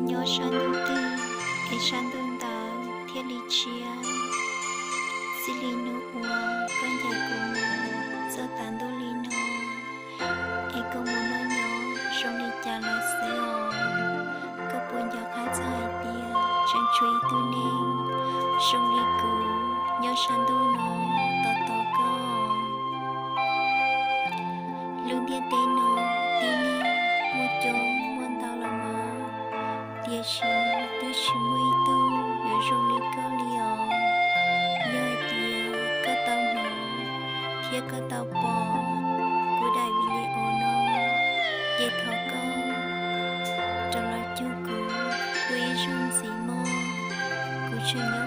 Nyob sab ntuj twg es sab ntuj ntawd thiaj li tshiab. Txij li hnub uas koj ncaim kuv mus txog tav ntuj li no, es koj mus noj nyob zoo li cas lawm xwb os? Koj puas nco qab txog hais tias tseem tshuav ib tug neeg zoo li kuv nyob sab ntuj no tos tos koj? Lub ntiaj teb no tib neeg muaj coob muaj ntau los mas, tiam sis twb tsis muaj ib tug yuav zoo li koj li os. Yog hais tias koj tau hnov thiab koj tau pom kuv daim video no, ces thov koj rov los cuag kuv dua ib zaug ntxiv mog. Kuv tseem nyob